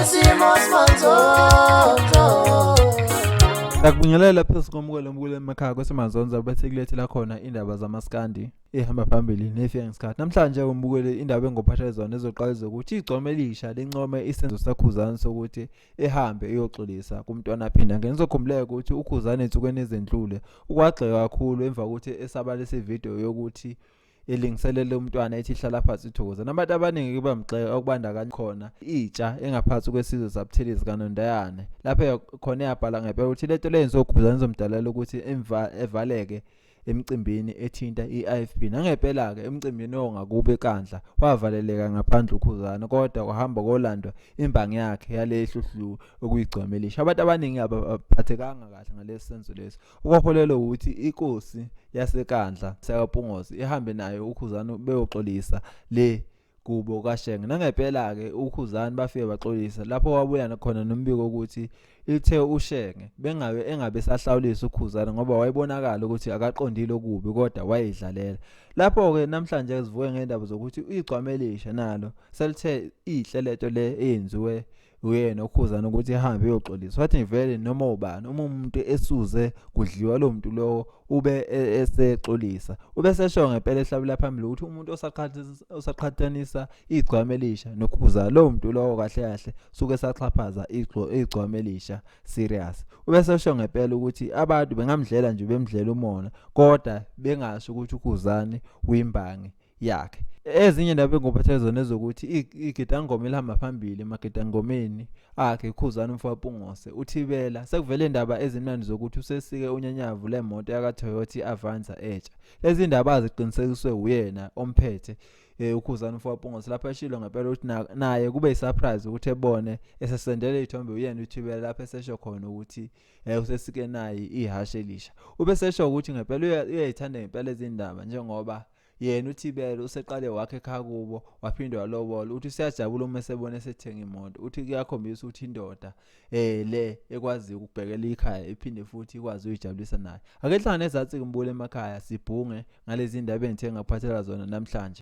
Isimo simanzonzo. Ngiyakubingelela phezu komukelo mukelo emakhaya kwaseManzonzo bese kulethela khona indaba zamaskandi ehamba phambili nefika ngesikhathi. Namhlanje umbukeli indaba engophatha zona ezoqala zokuthi igcome elisha lincome isenzo saKhuzani sokuthi ehambe eyoxolisa kumntwana aphinda ngene. Nizokhumbuleka ukuthi uKhuzani ensukwini ezendlule ukwagxeka kakhulu emva kokuthi esabalisa ividiyo yokuthi elingiselele umntwana ethi hlala phansi ithokoza. Nabantu abaningi bamgxeka okubandakanya khona intsha engaphansi kwesizwe saButhelezi kaNondayane. Lapho khona eyabhala ngempela ukuthi lento le yenziwe uKhuzani izomdalela ukuthi evaleke emcimbini ethinta i-IFP. Nangempela-ke emcimbini ongakubo eKandla wavaleleka ngaphandle uKhuzani kodwa kwahamba kolandwa imbangi yakhe yale hluhlu okuyigcwama elisha. Abantu abaningi abaphathekanga kahle ngalesi senzo lesi. Okwaholela ukuthi inkosi yaseKandla sakaPungozi ihambe nayo uKhuzani beyoxolisa le kubo kaShenge. Nangempela-ke uKhuzani bafike baxolisa lapho wabuya khona nombiko ukuthi ithe uShenge bengabe engabe sahlawulisa uKhuzani ngoba wayebonakala ukuthi akaqondile okubi kodwa wayedlalela. Lapho-ke namhlanje sivuke ngendaba zokuthi igcwama elisha nalo selithe inhle lento le eyenziwe uyena uKhuzani ukuthi ihambe iyoxolisa. Wathi vele noma ubani uma umuntu esuze kudliwa lo muntu lowo ube esexolisa. Ube sesho ngempela ehlabela phambili ukuthi umuntu osaqhathanisa igcwama elisha noKhuzani lowo muntu lowo kahle kahle suke esaxhaphaza igcwama elisha serious. Ube sesho ngempela ukuthi abantu bengamdlela nje bemdlela umona kodwa bengasho ukuthi uKhuzani uyimbangi yakhe. Ezinye indaba engophatha zona ezokuthi igidangoma elihamba phambili emagidangomeni akhe Khuzani umfokaMpungose uThibela sekuvele indaba ezimnandi zokuthi usesike unyanyavu lemoto yaka-Toyota i-Avanza entsha. Lezi ndaba ziqinisekiswe uyena omphethe uKhuzani umfokaMpungose lapho eshilo ngempela ukuthi naye kube yisurprise ukuthi ebone esesendele iy'thombe uyena uThibela lapho esesho khona ukuthi usesike naye ihhashi elisha. Ubesesho ukuthi ngempela uyayithanda ngempela izindaba njengoba yena uThibela useqale wakhe ekhaya kubo waphinde walobola. Uthi useyajabula uma esebona esethenga imoto. Uthi kuyakhombisa ukuthi indoda le ekwaziyo ukubhekela ikhaya iphinde futhi ikwazi uyijabulisa nayo. Ake hlangane ezansi kumbule emakhaya sibhunge ngalezi ndaba engithe ngaphathela zona namhlanje.